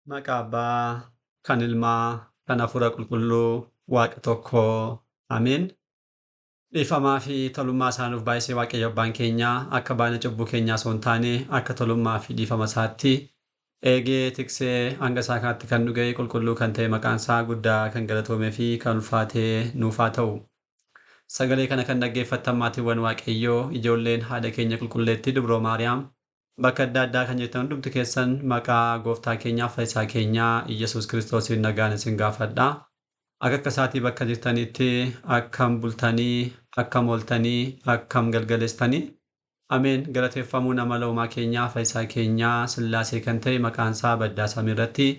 Maqaa Abbaa, kan Ilmaa, kan Hafuura Qulqulluu, Waaqa tokkoo. Ameen. Dhiifamaa fi tolummaa isaa nuuf baay'isee Waaqayyo Abbaan keenya akka baay'ina cubbuu keenyaa osoo hin taane akka tolummaa fi dhiifama isaatti eegee tiksee hanga isaa kanatti kan nu ga'e qulqulluu kan ta'e maqaan isaa guddaa kan galatoomee fi kan ulfaatee nuuf haa ta'u. Sagalee kana kan dhaggeeffattan maatiiwwan Waaqayyoo ijoolleen haadha keenya qulqulleettii Dubroo Maariyaam bakka adda addaa kan jirtan hundumti keessan maqaa gooftaa keenyaa fayyisaa keenyaa Iyyasuus Kiristoosiin nagaan isin gaafadha. Akka akka isaatii bakka jirtanitti akkam bultanii, akkam ooltanii, akkam galgaleessitanii. Ameen. Galateeffamuu nama loomaa keenyaa fayyisaa keenyaa Sillaasee kan ta'e maqaan isaa baddaa samii irratti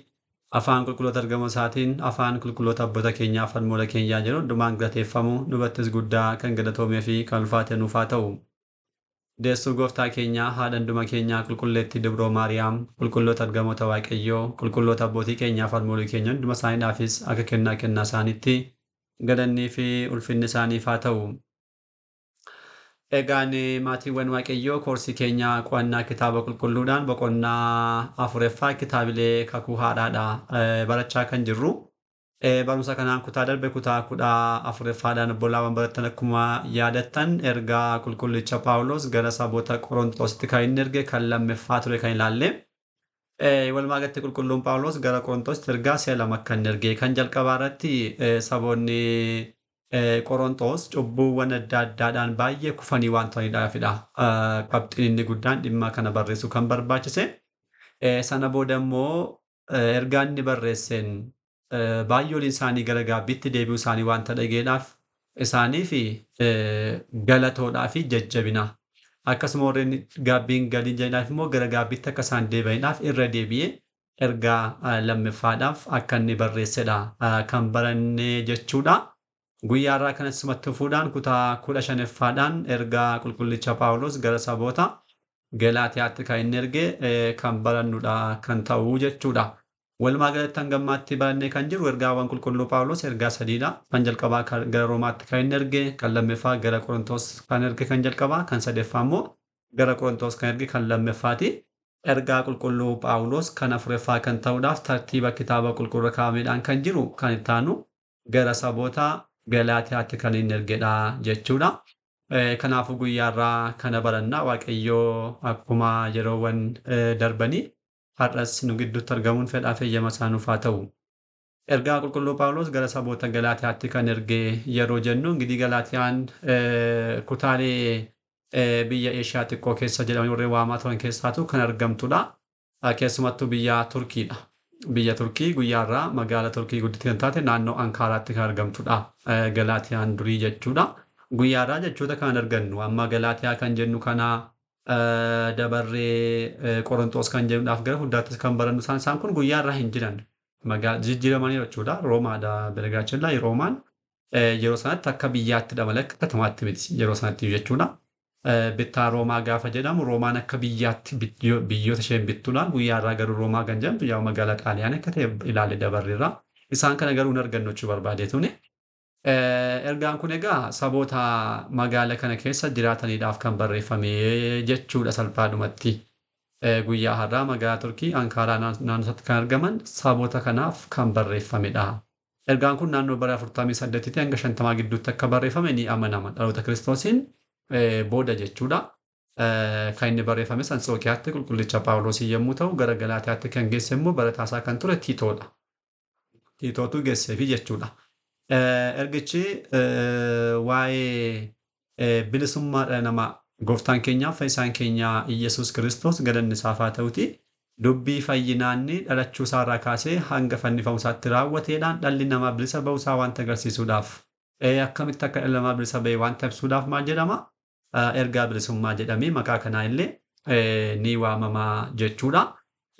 afaan qulqulloota argamoo isaatiin afaan qulqulloota abboota keenyaa afaan moola keenyaa jedhu hundumaan galateeffamuu nubattis guddaa kan galatoomee fi kan ulfaate nuuf haa ta'u. Deessuu gooftaa keenyaa haadha hunduma keenyaa qulqulleettii Dubroo Maariyaam qulqulloota argamoota Waaqayyoo qulqulloota abbootii keenyaa afaan moolii keenya hunduma isaaniidhaafis akka kennaa kennaa isaaniitti galannii fi ulfinni isaaniif haa ta'u. Egaan maatiiwwan Waaqayyoo koorsii keenya qo'annaa kitaaba qulqulluudhaan boqonnaa afuraffaa kitaabilee kakuu haadhaadha barachaa kan jirru. Barumsa kanaan kutaa darbe kutaa 14ffaadhaan obbolaawwan barattan akkuma yaadattan ergaa qulqullicha Phaawulos gara saboota Qorontositti kan inni erge kan lammaffaa ture kan ilaalle. Walumaa galatti qulqulluun Phaawulos gara Qorontositti ergaa si'a lama kan erge kan jalqabaa irratti saboonni Qorontos cubbuuwwan adda addaadhaan baay'ee kufanii waan turanidhaafidha. Qabxiin inni guddaan dhimma kana barreessuu kan barbaachise. Sana booda immoo ergaa inni barreesseen baay'ooliin isaanii gara gaabbiitti deebi'uu isaanii waanta dhageedhaaf isaanii fi galatoodhaa fi jajjabina. Akkasuma warreen gaabbiin galii jedhaniif immoo gara gaabbiitti akka isaan deebi'aniidhaaf irra deebi'ee ergaa lammaffaadhaaf akka inni barreessedha kan baranne jechuudha. Guyyaa irraa kanas sumatti fuudhaan kutaa 15ffaadhaan ergaa qulqullicha Phaawulos gara saboota Galaatiyaatti kan inni erge kan barannudha kan ta'u jechuudha. Walumaa galatti hanga ammaatti barannee kan jiru ergaawwan qulqulluu Phaawulos ergaa sadiidha. Kan jalqabaa gara Roomaatti kan inni erge, kan lammaffaa gara Qorontos kan erge kan jalqabaa, kan sadaffaa immoo gara Qorontos kan erge kan lammaffaati. Ergaa qulqulluu Phaawulos kan afuraffaa kan ta'uudhaaf tartiiba kitaaba qulqulluu kaa'ameedhaan kan jiru kan itti aanu gara saboota Galaatiyaatti kan inni ergedha jechuudha. Kanaafuu guyyaa irraa kana barannaa Waaqayyoo akkuma yeroowwan darbanii har'as nu gidduutti argamuun fedhaa fi eeyyama isaa nuuf haa ta'u. Ergaa qulqulluu Phaawulos gara saboota Galaatiyaatti kan erge yeroo jennu ingidihi Galaatiyaan kutaalee biyya Eeshiyaa xiqqoo keessa jedhamanii warreen waamaa turan keessaatu kan argamtudha. Keessumattuu biyya Turkiidha. Biyya Turkii guyyaa irraa magaala Turkii guddittii kan taate naannoo Ankaaraatti kan argamtudha. Galaatiyaan durii jechuudha. Guyyaa irraa jechoota kan argannu amma Galaatiyaa kan jennu kana dabarree Qorontos kan jennuudhaaf gara fuulduraattis kan barannu isaan kun guyyaa irraa hin jiran. Jijjiiramanii jechuudha. Roomaadha Benegaachillaa Roomaan yeroo sanatti akka biyyaattidha malee akka katamaatti miti yeroo sanatti jechuudha. Bittaa Roomaa gaafa jedhamu Roomaan akka biyyaatti biyyoota isheen bittuudha. Guyyaa irraa garuu Roomaa kan jedhamtu yaa magaalaa Xaaliyaanii akka ta'e ilaalle dabarreerra. Isaan kana garuu hin argannu jechuu barbaadeetuni. Ergaan kun egaa saboota magaala kana keessa jiraataniidhaaf kan barreeffame jechuudha salphaadhumatti. Guyyaa har'aa magaalaa Turkii Ankaaraa naannoo isaatti kan argaman saboota kanaaf kan barreeffamedha. Ergaan kun naannoo bara 48 hanga 50 gidduutti akka barreeffame ni amanama. Dhaloota Kiristoosiin booda jechuudha. Kan inni barreeffames Antsookiyaatti qulqullicha Phaawulosii yommuu ta'u gara Galaatiyaatti kan geesse immoo barataasaa kan ture Tiitoodha. Tiitootu geesseefi jechuudha. Ergichi waa'ee bilisummaa dhala namaa gooftaan keenyaa fayyisaan keenya Iyyasuus Kiristoos galanni isaaf haa ta'uti. Dubbii fayyinaanni dhalachuu isaarraa kaasee hanga fannifamuu isaatti raawwateedhaan dhalli namaa bilisa ba'uu isaa waanta agarsiisuudhaaf akkamitti akka dhalli namaa bilisa ba'e waanta ibsuudhaaf maal jedhama? Ergaa bilisummaa jedhamee maqaa kanaa illee ni waamama jechuudha.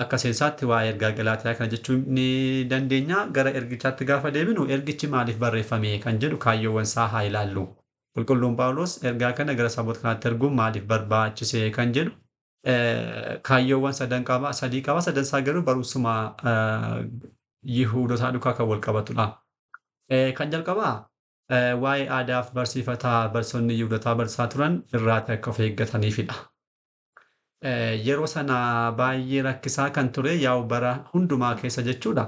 Akka seensaatti waa'ee ergaa Galaatiyaa kana jechuu ni dandeenya. Gara ergichaatti gaafa deebinu ergichi maaliif barreeffame kan jedhu kaayyoowwan isaa haa ilaallu. Qulqulluun Phaawulos ergaa kana gara saboota kanaatti erguun maaliif barbaachise kan jedhu kaayyoowwan sadii qaba. Sadan isaa garuu barumsuma Yihuudootaa duukaa kan wal qabatudha. Kan jalqabaa waa'ee aadaaf barsiifataa barsiisonni Yihuudootaa barsiisaa turan irraati akka of eeggataniifidha. Yeroo sana baay'ee rakkisaa kan ture yaa'u bara hundumaa keessa jechuudha.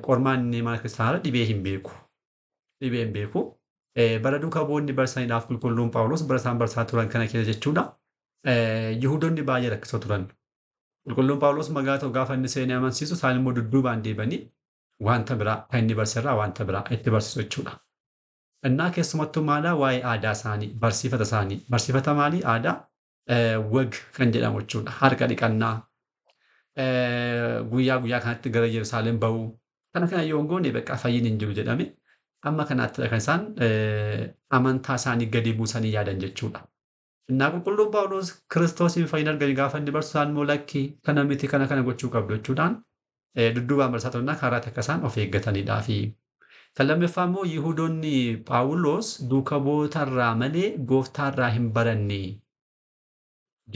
Qormaanni mana kiristaanaa dhibee hin beeku. Dhibee hin beeku. Bara duuka bu'oonni barsaniidhaaf qulqulluun Phaawulos bara isaan barsaa turan kana keessa jechuudha. Yihudoonni baay'ee rakkisoo turan. Qulqulluun Phaawulos magaalaa tokko gaafa inni seenee amansiisu isaan immoo dudduubaan deebanii wanta biraa kan inni barsiirraa wanta biraa itti barsiisu jechuudha. Innaa keessumattuu maalaa waa'ee aadaa isaanii barsiifata isaanii barsiifata maalii aadaa wag kan jedhamu jechuudha. Harka dhiqannaa guyyaa guyyaa kanatti gara Yerusaalem ba'uu kana kana yoo hin goone bakka fayyin hin jiru jedhame amma kanaattidha kan isaan amantaa isaanii gadi buusanii yaadan jechuudha. Innaa qulqulluun Phaawulos Kiristoosiin fayyina argame gaafa inni barsu isaan immoo lakki kana miti kana kana gochuu qabdu jechuudhaan dudduubaan barsaa turannaa karaatti akka isaan of eeggatanidhaa fi kan lammaffaa immoo Yihudoonni Phaawulos duuka bu'ootarraa malee gooftaarraa hin baranne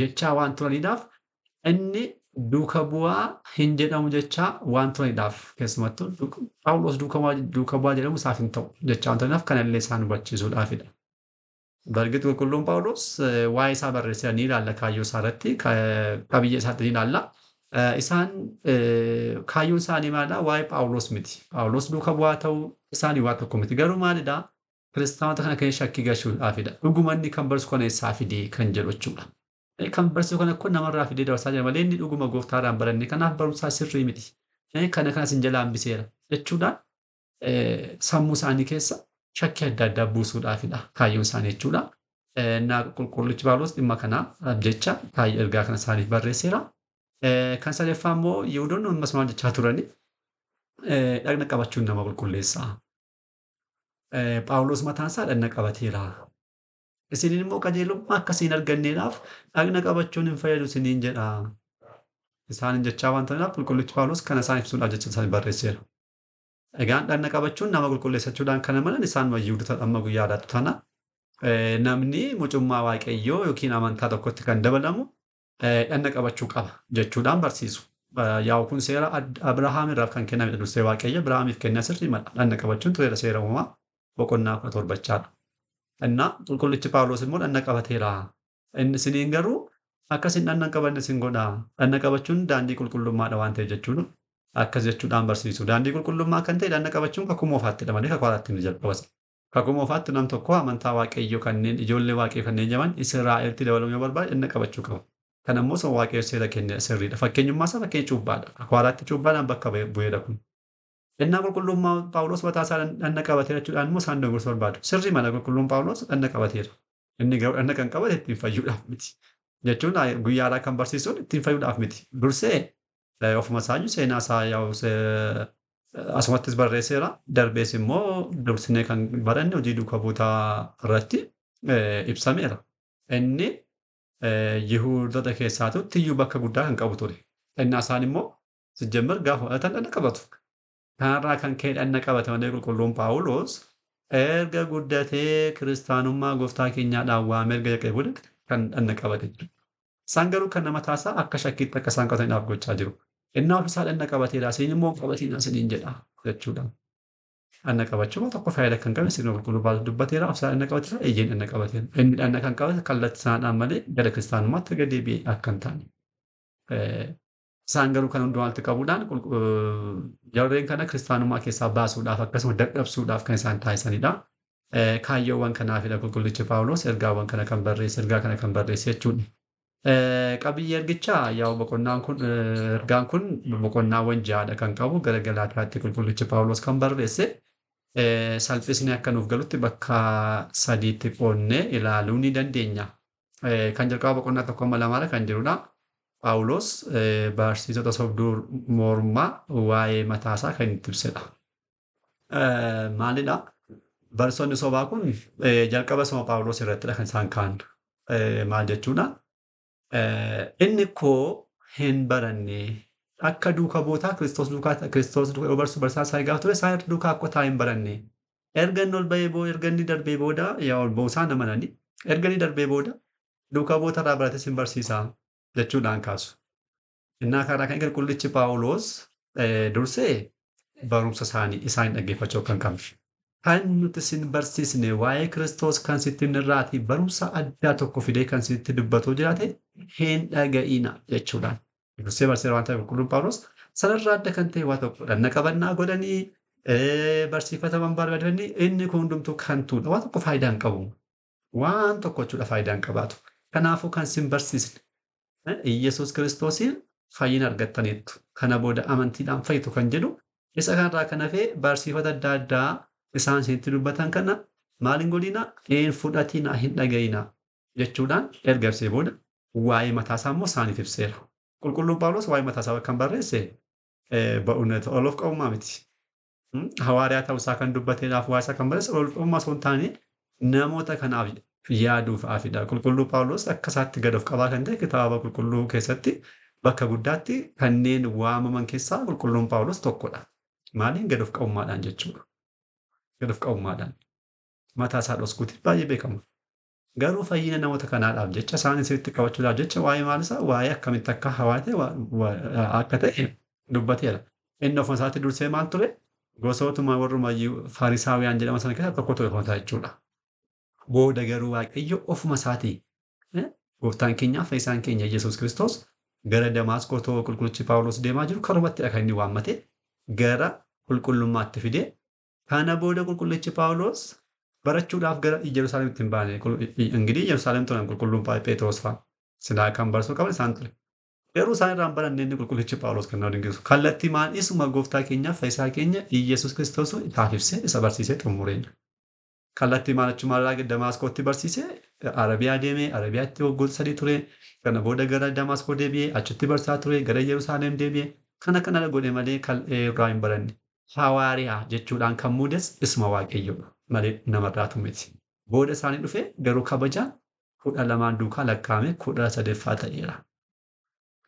jechaa waan turaniidhaaf inni duuka bu'aa hin jedhamu jechaa waan turaniidhaaf keessumattuu Phaawulos duuka bu'aa jedhamu isaaf hin ta'u jechaa waan turaniidhaaf kanallee isaan hubachiisuudhaafidha. Bargit qulqulluun Phaawulos waa'ee isaa barreessee ni ilaalla kaayyoo isaa irratti qabiyyee isaatti ni ilaalla. Isaan kaayyoon isaanii maalidha? Waa'ee Phaawulos miti. Phaawulos duuka bu'aa ta'uu isaanii waa tokko miti. Garuu maalidha? Kiristaanota kana keessa shakkii galchuudhaafidha. Dhuguma inni kan barsu kana eessaa fidee kan jedhu jechuudha. Kan barsiisu kana kun namarraa fidee dabarsaa jira malee inni dhuguma gooftaadhaan baranne kanaaf barumsaa sirrii miti. Kana kanas hin jalaa hambiseera jechuudhaan sammuu isaanii keessa shakkii adda addaa buusuudhaafidha kaayyoon isaanii jechuudha. Innaa qulqullichi Phaawulos dhimma kana jecha kaayyoo ergaa kana isaaniif barreesseera. Kan sadaffaa immoo Yihudoonni ammas maal jechaa turani dhagna qabachuun nama qulqulleessa. Phaawulos mataan isaa dhagna qabateera. Isiniin immoo qajeelummaa akkasiin arganneedhaaf dhagna qabachuun hin fayyadu isiniin jedha. Isaanin jechaa waan ta'eef qulqullichi Phaawulos kana isaan ibsuudhaaf jecha isaanii barreesseera. Egaan dhagna qabachuun nama qulqulleessachuudhaan kan amanan isaan Yihudoota amma guyyaa har'aatti tana. Namni mucummaa Waaqayyoo yookiin amantaa tokkotti kan dabalamu dhagna qabachuu qaba jechuudhaan barsiisu. Yaa'u kun seera Abrahaam irraa kan kennamedha dursee Waaqayyo Abrahaamiif kennaa sirrii mala. Dhagna qabachuun tureera seera uumamaa boqonnaa 17chaadha. Innaa qulqullichi Phaawulos immoo dhagna qabateera. Inni isiniin garuu akkasin dhagna hin qabanne isin godha. Dhagna qabachuun daandii qulqullummaadha waan ta'eef jechuudha. Akkas jechuudhaan barsiisu. Daandii qulqullummaa kan ta'e dhagna qabachuun kakuu moofaatti malee kakuu haaraatti ni jalqabas. Kakuu moofaatti nam tokko amantaa Waaqayyoo kanneen ijoollee Waaqayyoo kanneen jedhaman Israa'elitti dabalamuu yoo barbaade dhagna qabachuu qaba. Kan ammoo saba Waaqayyoo seera kenne sirriidha. Fakkeenyummaa isaa fakkeenya cuuphaadha. Kakuu haaraatti cuuphaadhaan bakka bu'eedha kun. Innaa qulqullummaa Phaawulos mataa isaa dhagna qabateera jechuudhaan immoo isaan dogoggorsu barbaadu. Sirrii mala qulqulluun Phaawulos dhagna qabateera. Inni garuu dhagna kan qabate ittiin fayyuudhaaf miti. Jechuun guyyaa har'aa kan barsiisuun ittiin fayyuudhaaf miti. Dursee ofuma isaayyuu seenaa isaa yaa'u asumattis barreesseera. Darbees immoo dursinee kan baranne hojii duuka buutaa irratti ibsameera. Inni Yihudoota keessaatu tiyyuu bakka guddaa kan qabu ture. Innaa isaan immoo sijjemmar gaafa fudhatan dhagna qabatu. Kanarraa kan ka'e dhagna qabate malee qulqulluun Phaawulos erga guddatee kiristaanummaa gooftaa keenyaadhaan waamee erga jalqabee booda kan dhagna qabate jechuudha. Isaan garuu kan nama taasaa akka shakkiitti akka isaan qabataniidhaaf gochaa jiru. Innaa ofiisaa dhagna qabateera isin immoo qabatiin isiniin jedha jechuudha. Dhagna qabachuun tokko faayidaa kan qabne sirna qulqulluu Phaawulos dubbateera ofiisaa dhagna qabateera eeyyeen dhagna qabateera. Inni dhagna kan qabate kallattii sanaadhaan malee gara kiristaanummaatti gad deebi'ee akka hin taane. Isaan garuu kan hundumaa walitti qabuudhaan jarreen kana kiristaanummaa keessaa baasuudhaaf akkasuma dadhabsuudhaaf kan isaan taasisanidha. Kaayyoowwan kanaafidha qulqullichi Phaawulos ergaawwan kana kan barreesse ergaa kana kan barreesse jechuudha. Qabiyyee ergichaa yaa'u boqonnaan kun ergaan kun boqonnaawwan ja'adha kan qabu gara Galaatiyaatti qulqullichi Phaawulos kan barreesse salphisni akka nuuf galutti bakka sadiitti qoodnee ilaaluu ni dandeenya. Kan jalqaba boqonnaa 1-2 kan jirudha. Phaawulos barsiisota sobduu mormaa waa'ee mataasaa kan itti ibsedha. Maalidha? Barsiisonni sobaa kun jalqaba soma Phaawulos irrattidha kan isaan ka'an. Maal jechuudha? Inni koo hin baranne akka duuka bootaa Kiristoos duukaa Kiristoos duukaa barsu barsaa isaa gaafa ture isaan duukaa akka taa'e hin baranne. Erga inni ol ba'ee booda erga inni darbee booda yaa ol ba'uu isaan amananii erga inni darbee booda duuka boota irraa barates hin barsiisaa jechuudhaan kaasu. Innaa karaa kan qulqullichi Phaawulos dursee barumsa isaanii isaan dhaggeeffachuu kan qabne. Kan nuti isin barsiisne waa'ee Kiristoos kan sitti irraatii barumsa addaa tokko fidee kan sitti dubbatu jiraate hin dhaga'ina jechuudhaan. Dursee barsiisa waan ta'eef qulqulluun Phaawulos sanarraa adda kan ta'e waa tokkodha. Naqabannaa godhanii barsiifataman barbaadanii inni kun hundumtuu kantuudha. Waan tokko faayidaa hin qabu. Waan tokko jechuudha faayidaa hin qabaatu. Kanaafuu kan isin barsiisne Iyyasuus Kiristoosiin fayyina argattaniittu. Kana booda amantiidhaan fayyitu kan jedhu isa kanarraa kan hafe barsiifata adda addaa isaan isinitti dubbatan kana maal hin godhinaa? Hin fudhatinaa, hin dhaga'inaa jechuudhaan erga ibsee booda waa'ee mataasaa immoo isaaniif ibseera. Qulqulluun Phaawulos waa'ee mataasaa kan barreesse ba'uunata ol of qabummaa miti. Hawaariyaa ta'uusaa kan dubbateedhaaf waa'ee isaa kan barreesse ol of qabummaa osoo hin taane namoota kanaaf yaaduufaafidha. Qulqulluu Phaawulos akka isaatti gad of qabaa kan ta'e kitaaba qulqulluu keessatti bakka guddaatti kanneen waamaman keessaa qulqulluun Phaawulos tokkodha. Maaliin gad of qabummaadhaan jechuudha. Gad of qabummaadhaan mataa isaa dhoskuutiin baay'ee beekama. Garuu fayyina namoota kanaadhaaf jecha isaan sirriitti qabachuudhaaf jecha waa'ee maal isaa waa'ee akkamitti akka hawaa ta'e akka ta'e dubbateera. Inni ofuma isaatti dursee maal ture? Gosootuma warruma Farisaawiyaan jedhaman sana keessaa tokko ture ofuma isaa jechuudha. Booda garuu Waaqayyo ofuma isaatii gooftaan keenyaaf fayyisaan keenya Yesuus Kiristoos gara Damaasqoo otoo qulqullichi Phaawulos deemaa jiru karumattidha kan inni waammate gara qulqullummaatti fide. Kana booda qulqullichi Phaawulos barachuudhaaf gara Yerusaalemitti hin baane. Ingidihi Yerusaalem turan qulqulluun Phexros fa'a. Silaa kan barsiisuu qaban isaan ture. Garuu isaan irraa hin baranne inni qulqullichi Phaawulos kan nama dinqisiisu. Kallattii maan isuma gooftaa keenyaaf fayyisaa keenya Iyyasuus Kiristoos isaaf ibsee isa barsiisee xumureen. Kallattii maal achuma irraa Damaasqootti barsiisee Arabiyaa deemee Arabiyaatti waggoota 3 ture. Kana booda gara Damaasqoo deebi'ee achitti barsiisaa ture. Gara Yerusaalem deebi'ee kana kana godhe malee irraa hin baranne. Hawaariyaa jechuudhaan kan muudes isuma Waaqayyoodha malee namarraatu miti. Booda isaanii dhufe garuu kabajaan 12 duukaa lakkaa'ame 13ffaa ta'eera.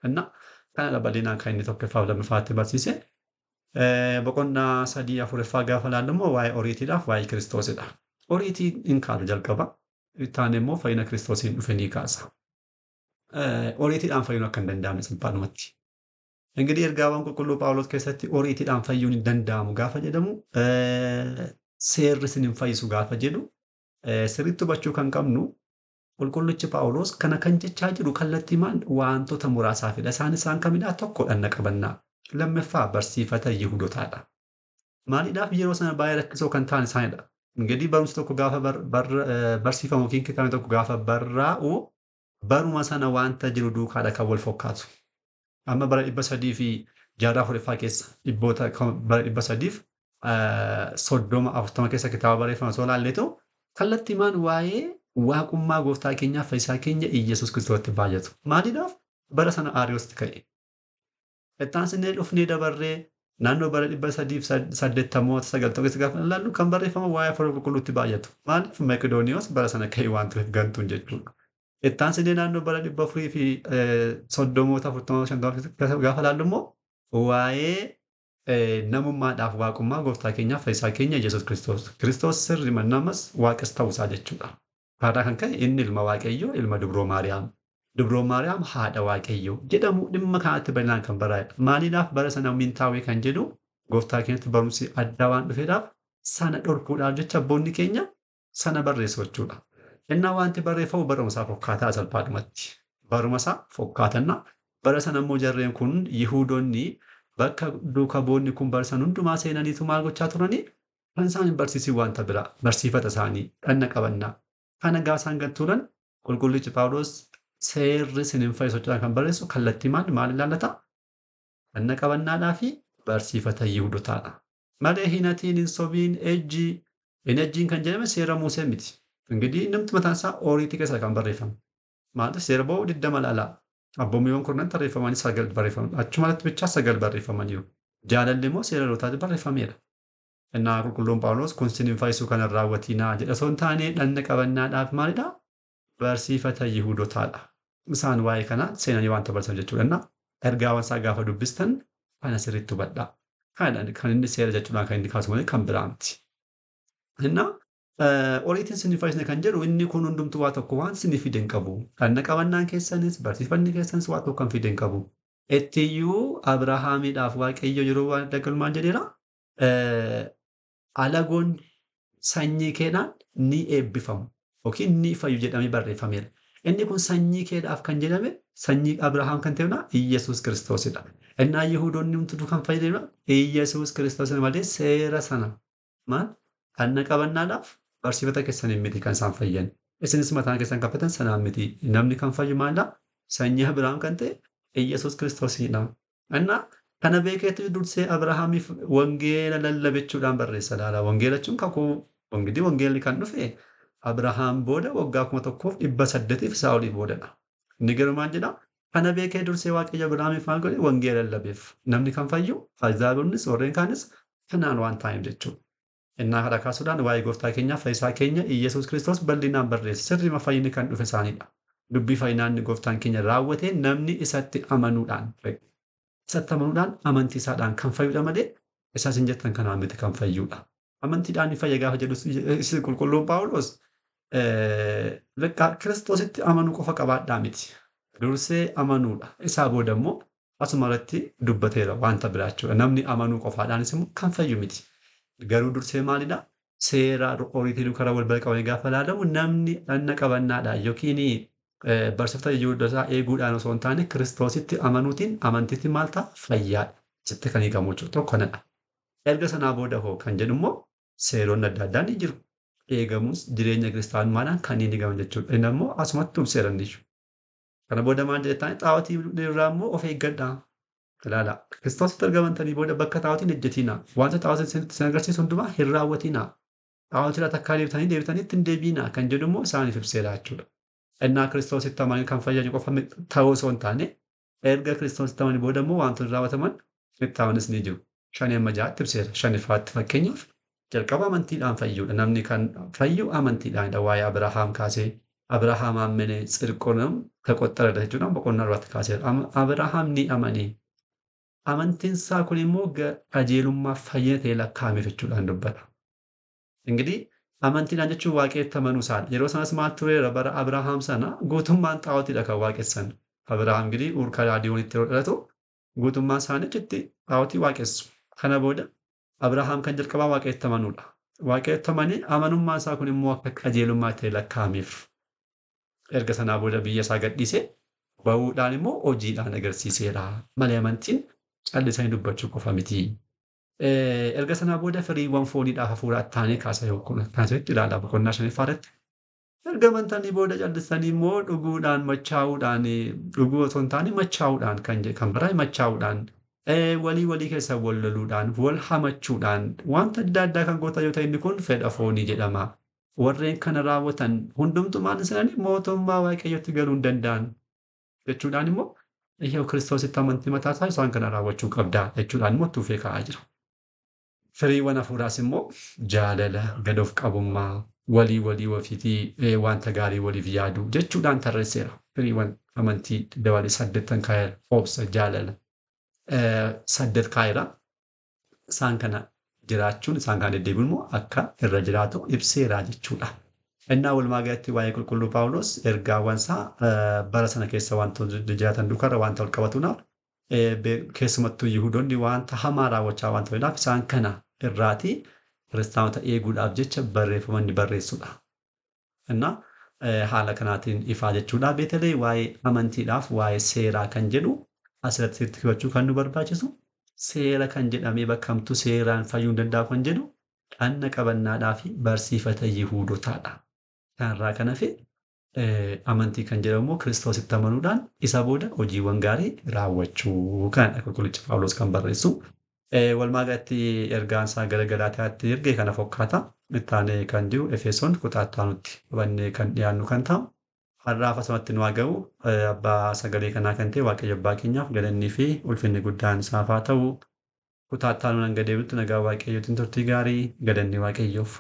Innaa kanadha bal'inaan kan inni tokkoffaa fi lammaffaatti barsiise. Boqonnaa 3 4ffaa gaafa ilaallu immoo waa'ee oriitiidhaaf waa'ee Kiristoosidha. Oriitii hin kaanu jalqaba. Itti immoo fayyina Kiristoosiin dhufe ni kaasa. Oriitiidhaan fayyuun akka hin danda'amne salphaadhumatti. Ingidihi ergaawwan qulqulluu Phaawulos keessatti oriitiidhaan fayyuun hin danda'amu gaafa jedhamu seerri isin hin fayyisu gaafa jedhu sirriitti hubachuu kan qabnu qulqullichi Phaawulos kana kan jechaa jiru kallattii maal wantoota muraasaafidha. Isaan isaan kamidhaa? Tokko dhanna qabannaa. Lammaffaa barsiifata Yihudotaadha. Maaliidhaaf yeroo sana baay'ee rakkisoo kan ta'an isaanidha. Ingidihi barumsi tokko gaafa barsiifamu yookiin kitaabni tokko gaafa barraa'u baruma sana wanta jiru duukaadha kan wal fakkaatu. Amma bara 364ffaa keessa dhibboota bara 330 40 keessa kitaaba barreeffame osoo ilaalleetu kallattii maan waa'ee waaqummaa gooftaa keenyaaf fayyisaa keenya Iyyasuus Kiristoositti baay'atu. Maaliidhaaf bara sana Aariyoositti ka'e. Itti dhufnee dabarree naannoo bara 380 90 keessa gaafa ilaallu kan barreeffama waa'ee hafuura qulqulluutti baay'atu. Maaliif Maqedooniyoos bara sana ka'e waan tureef gantuun jechuudha. Itti naannoo bara 430 40 50 gaafa ilaallu immoo waa'ee namummaadhaaf waaqummaa gooftaa keenyaaf fayyisaa keenya Yesuus Kiristoos. Kiristoos sirri namas waaqas ta'uusaa jechuudha. Karaa kan ka'e inni ilma Waaqayyoo ilma Dubroo Maariyaam. Dubroo Maariyaam haadha Waaqayyoo jedhamu dhimma kanatti bal'inaan kan barraa'edha. Maaliidhaaf bara sana mintaawee kan jedhu gooftaa keenyatti barumsi addaa waan dhufeedhaaf sana dhorkuudhaaf jecha abboonni keenya sana barreessu jechuudha. Innaa wanti barreeffamu baruma isaa fokkaataa salphaadhumatti. Baruma isaa fokkaatanna. Bara sana immoo jarreen kun Yihuudoonni bakka duuka boonni kun bara sana hundumaa seenaniitu maal gochaa turanii? Kan isaan hin barsiisin wanta biraa barsiifata isaanii dhanna qabannaa. Kana gaafa isaan gad turan qulqullichi Phaawulos seerri isin hin fayyisu jechuudhaan kan barreessu kallattii maal maal ilaallata? Dhanna qabannaadhaa fi barsiifata Yihuudotaadha. Malee hin hatiin, hin sobiin, ejjii, hin ejjiin kan jedhame seera Musee miti. Ingidihi namti mataan isaa oriitii keessa kan barreeffame. Maaliif seera ba'uu 20 ilaalaa. Abboommiiwwan kurnan tarreeffamanii 9 barreeffaman. Achumalatti bichaa 9 barreeffamaniiru. Jaalalli immoo seera lootaatti barreeffameera. Innaa qulqulluun Phaawulos kun isin hin fayyisu kana raawwatinaa jedha osoo hin taane dhanna qabannaadhaaf maalidhaa? Barsiifata Yihuudotaadha. Isaan waa'ee kana seenanii wanta barsiisan jechuudha. Innaa ergaawwan isaa gaafa dubbistan kana sirriitti hubadhaa. Kan inni seera jechuudhaan kan inni kaasu malee kan biraa miti. Innaa oriitiin isin hin fayyisne kan jedhu inni kun hundumtuu waa tokko waan isin fide hin qabu. Dhanna qabannaan keessanis barsiifanni keessanis waa tokko kan fide hin qabu. Ittiyyuu Abrahaamiidhaaf Waaqayyo yeroo waan dagalu maal jedheera? Alagoonni Sanyii keedhaan ni eebbifamu yookiin ni fayyu jedhamee barreeffameera. Inni kun sanyii keedhaaf kan jedhame sanyii Abrahaam kan ta'e Iyyasuus Kiristoosidha. Innaa Yihuudoonni hunduu kan fayyadaman Iyyasuus Kiristoos malee seera sana maal dhagna qabannaadhaaf barsiifata keessaniin miti kan isaan fayyan. Isinis mataan keessan kaffatan sanaan miti. Namni kan fayyu maalidha? Sanyii Abrahaam kan ta'e Iyyasuus Kiristoosidha. Innaa kana beekeetu dursee Abrahaamiif wangeela lallabechuudhaan barreessa laala. Wangeela jechuun kakuu wangeelli kan dhufe Abrahaam booda waggaa 1800 isaa olii boodadha. Inni garuu maal jedhaa? Kana beekee dursee Waaqayyo Abrahaamiif maal godhe? Wangeela lallabeef. Namni kan fayyu Ahizaaboonnis warreen kaanis kanaan waan ta'eef jechuudha. Innaa kana kaasuudhaan waa'ee gooftaa keenyaa fayyisaa keenya Iyyasuus Kiristoos bal'inaan barreesse. Sirrima fayyinni kan dhufe isaaniidha. Dubbii fayyinaa inni gooftaan keenya raawwate namni isatti amanuudhaan amantii isaadhaan kan fayyudha malee isaas hin jettan kanaan miti kan fayyudha. Amantiidhaan ni fayya gaafa jedhu qulqulluun Phaawulos Kiristoositti amanuu qofa qabaadhaa miti. Dursee amanuudha. Isaa booda immoo asuma irratti dubbateera wanta biraa jechuudha. Namni amanuu qofaadhaanis immoo kan fayyu miti. Garuu dursee maalidha? Seera oriitiin karaa wal bira qabamee gaafa ilaalamu namni dhagna qabannaadhaan yookiin barsiifata Yihuudootaa eeguudhaan osoo hin taane Kiristoositti amanuutiin amantiitti maal ta'a? Fayyaadha. Asitti kan hiikamu jechuudha. Tokko kanadha. Erga sanaa booda hoo kan jedhu immoo seeronni adda addaa ni jiru. Eegamus jireenya kiristaanummaadhaan kan inni eegaman jechuudha. Inni immoo asumatti tumseera inni jechuudha. Kana booda maal jettaan xaa'otii irraa immoo of eeggadhaa. Ilaala. Kiristoositti argamantanii booda bakka xaa'otiin ejjetinaa. Wanta xaa'otiin isin agarsiisu hundumaa hin raawwatinaa. Xaa'otii irraa takkaa deebitanii ittiin deebiinaa kan jedhu immoo isaaniif ibseera jechuudha. Innaa Kiristoositti amanii kan fayyan qofa ta'uu osoo hin taane erga Kiristoositti amanii booda immoo wantoonni raawwataman itti amanis ni jiru. 5 amma 6 ibseera. 5ffaatti fakkeenyaaf jalqaba amantiidhaan fayyuudha. Namni kan fayyu amantiidhaanidha. Waa'ee Abrahaam kaasee Abrahaam amane tsirqonam ተቆጠረለት jechuudhaan boqonnaa irratti kaaseera. Abrahaam ni amane. Amantiin isaa kun immoo qajeelummaa fayyina ta'e lakkaa'ameef jechuudhaan dubbata. Ingidihi amantiidhaan jechuun waaqeetti amanuu isaadha. Yeroo sanas maal tureera bara Abrahaam sana guutummaan xaa'ootiidha kan waaqessan. Abrahaam ingidihi Uur Kalaadiyoonitti yeroo dhalatu guutummaan isaanii achitti xaa'ootii waaqessu. Kana booda Abrahaam kan jalqabaa waaqeetti amanuudha. Waaqeetti amanii amanummaan isaa kun immoo akka qajeelummaa ta'e lakkaa'ameef. Erga sanaa booda biyya isaa gadhiisee bahuudhaan immoo hojiidhaan agarsiiseera. Malee amantiin callisanii dubbachuu qofa miti. Erga sanaa booda firiiwwan fooniidhaaf hafuuraa taanee kaasa yookaan ilaala boqonnaa 5ffaa irratti. Erga amantanii booda callisanii immoo dhuguudhaan machaa'uudhaan dhuguu osoo hin taane machaa'uudhaan kan biraa machaa'uudhaan walii walii keessa wal loluudhaan wal hamachuudhaan wanta adda addaa kan gootan yoo ta'e inni kun fedha foonii jedhama. Warreen kana raawwatan hundumtuu maal isaanii mootummaa Waaqayyootti galuu hin danda'an jechuudhaan immoo iyyuu Kiristoositti amantii mataa isaa isaan kana raawwachuu qabda jechuudhaan immoo tuufee kaa'aa jira. Firiiwwan hafuuraas immoo jaalala, gad of qabummaa, walii walii ofiitii wanta gaarii waliif yaaduu jechuudhaan tarreesseera. Firiiwwan amantii dabalee 8 kaa'eera. Obsa, jaalala 8 kaa'eera. Isaan kana jiraachuun isaan kana deddeebiin immoo akka irra jiraatu ibseera jechuudha. Innaa walumaa galatti waa'ee qulqulluu Phaawulos ergaawwan isaa bara sana keessa wantoota jiraatan duukarra wanta wal qabatuudhaaf keessumattuu Yihuudoonni wanta hamaa raawwachaa waan turaniif isaan kana irraatii kiristaanota eeguudhaaf jecha barreeffama inni barreessudha. Innaa haala kanaatiin ifaa jechuudha. Beetelee waa'ee amantiidhaaf waa'ee seeraa kan jedhu asirratti hubachuu kan nu barbaachisu seera kan jedhamee bakkamtu seeraan fayyuu hin danda'u kan jedhu dhagna qabannaadhaa fi barsiifata Yihuudotaadha. Kanarraa kan hafe amantii kan jedhamu immoo Kiristoositti amanuudhaan isa booda hojiiwwan gaarii raawwachuu kanadha qulqullichi Phaawulos kan barreessu. Walumaa galatti ergaan isaa gara Galaatiyaatti erge kana fakkaata. Itti aanee kan jiru Efesoon kutaa itti aanutti qabannee kan dhiyaannu kan ta'u. Har'aaf asumatti nu haa ga'u. Abbaa sagalee kanaa kan ta'e Waaqayyo Abbaa keenyaaf galannii fi ulfinni guddaan isaaf haa ta'u. Kutaa itti aanuun hanga deebinutti nagaa Waaqayyootiin turtii gaarii galanni Waaqayyoof.